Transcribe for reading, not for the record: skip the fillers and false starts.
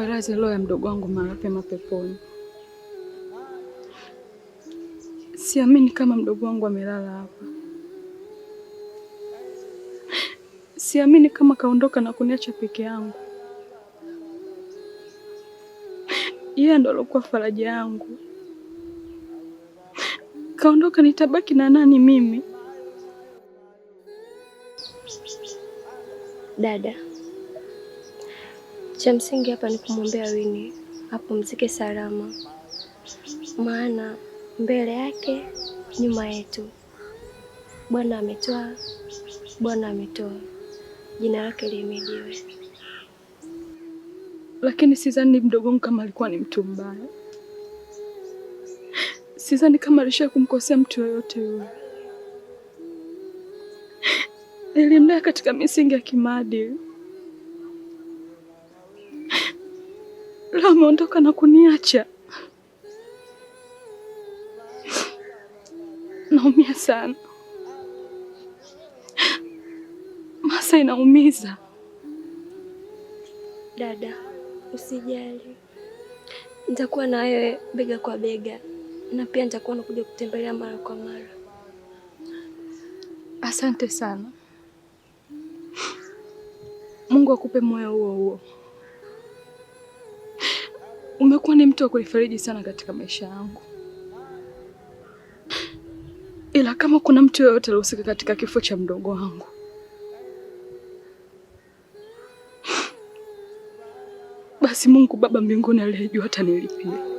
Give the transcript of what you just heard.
Mungu ailaze roho ya mdogo wangu mahali pema peponi. Siamini kama mdogo wangu amelala hapa. Siamini kama kaondoka na kuniacha peke yangu. Yeye ndo alokuwa faraja yangu. Kaondoka, nitabaki na nani mimi? Dada, cha msingi hapa ni kumwombea Wini apumzike salama, maana mbele yake nyuma yetu. Bwana ametoa, Bwana ametoa, jina lake lihimidiwe. Lakini sidhani mdogo wangu kama alikuwa ni mtu mbaya, sidhani kama alisha kumkosea mtu yoyote yule. Nilimlea katika misingi ya kimaadili. Leo ameondoka na kuniacha. Naumia sana Masa, inaumiza. Dada, usijali, nitakuwa na wewe bega kwa bega, na pia nitakuwa nakuja kutembelea mara kwa mara. Asante sana. Mungu akupe moyo huo huo. Umekuwa ni mtu wa kunifariji sana katika maisha yangu, ila kama kuna mtu yoyote alihusika katika kifo cha mdogo wangu, basi Mungu Baba mbinguni aliyejua atanilipia.